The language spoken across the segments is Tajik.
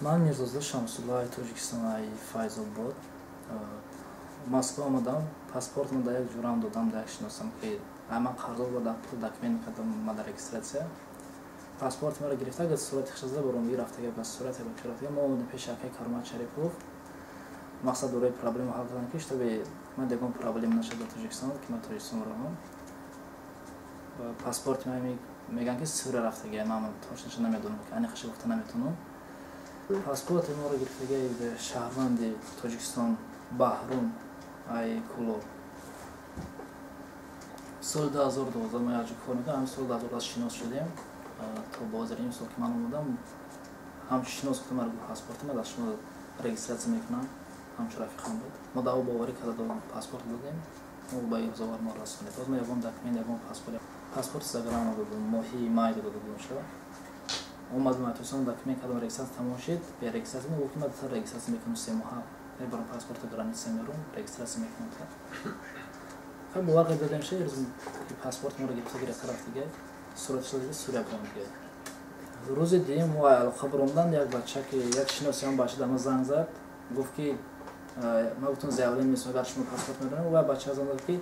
Ман Мирзозода Шамсулло, Тоҷикистон, ай Файзобод. Москва омадам, паспортмо да як ҷурам додам, да як шиносам, ки ман қарздор будам, пул документ кардам, мада регистрация. Паспорт маро гирифта, гад сурати хашазда баромги рафтага, ба сурати ба рафтага. Мо омадем пеши акай Каромат Шарипов. Мақсад дораи проблема ҳал кардан, ки чтобы ман ягон проблема нашад дар Тоҷикистон, ки ман Тоҷикистон равам. Паспорти ман мегӯянд, ки Сурия рафтага, ман точноша намедонам, ки аниқаша гуфта наметавонам. Паспорти моро гирифтагаи шаҳрванди Тоҷикистон Баҳрум ай Кулоб. Соли 2012 мо якҷо кор мекардем, ҳамин соли 2012 шинос шудем. То ба ҳозир ин сол ки ман омадам, ҳамчун шинос гуфтам, маро паспорти ман дар шумо регистрация мекунам, ҳамчун рафиқам буд. Мо даъво боварӣ карда паспорт додем, мо ба имзовар мо расонед. Боз мо ягон документ, ягон паспорт, паспорти заграно додем, моҳи май дода будем шуда. Омадем аз Тоҷикистон, документ кардам, регистрация тамом шид. Бе регистрация мо гуфт, ки ман регистрация мекунам 3 моҳа. Мебарам паспорта, граница мерум, регистрация мекунам. Хай бовар кард додем ша, рӯз паспорт моро гирифта гирифта рафт дига, сураташ дига Сурия буром дига. Рӯзи дуюм мо алоқа буромдан, як бача, ки як шиноси он бача дар ма занг зад, гуфт, ки ман гуфтам заявление месонам, агар шумо паспорт медонам. Ва бача занг зад, ки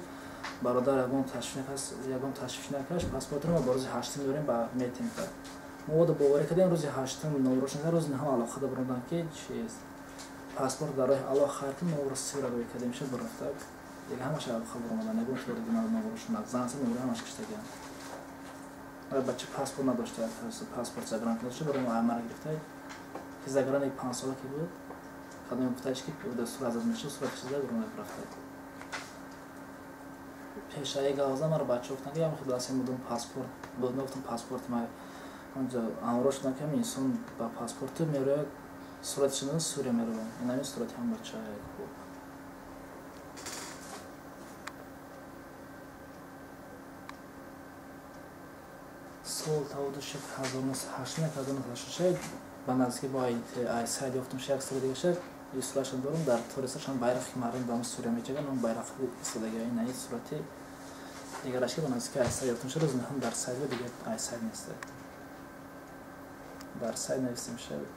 бародар, ягон ташвиш накаш, ягон ташвиш накаш, паспортро мо ба рӯзи ҳаштум дорем, ба метем. Мо ода боварӣ кардем, рӯзи ҳаштум номрош накард. Рӯзи наҳум алоқа буромдан, ки чиз паспорт дар роҳи Аллоҳ хайр кун, мо Сурия рӯй кардем ша бурафта. Дига ҳамаша алоқа буромадан, ягон тори номрошон занг зад, номро ҳамаш киштагиам. Бача паспорт надошта, паспорт загран надошта, барои мо амара гирифта, ки заграни 5 сола ки буд, кадом гуфтааш, ки сурат зад мешуд, сураташ зада буромада рафта. Пешаи гавза маро бача гуфтанд, ки ямхи дастем будум паспорт буд, ман гуфтам паспорти ма онҷо амро шудам, ки инсон ба паспорту мерояд, сураташ надон, Сурия меравам. Ин ҳамин сурати ҳам бача буд. Сол таваллуд шуд 1986, ба наздики бо сайт ёфтум як соли дига шуд. Сураташон дорум, дар торисашон байрақи мардум ба Сурия меҷаган, он байрақ истодага. Ин ай сурати дигараш, ки ба наздики ай сайт ёфтум шуд. Рӯзи наҳум дар сайт буд, дига ай сайт нест. Дар сайт навистем шуд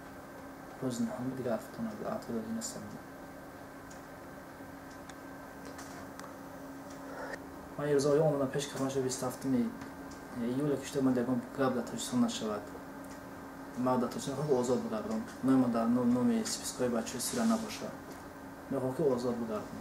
рӯзи наҳум, дига атфода нестам. Ман ирзои омадам пеш кармаша 27-уми июля, ки шуда ман ягон гап дар Тоҷикистон нашавад. Ман дар Тоҷикистон мехоҳам, ки озод бигардам, номи дар номи спискҳои бачаҳои Сурия набошад, мехоҳам, ки озод бигардам.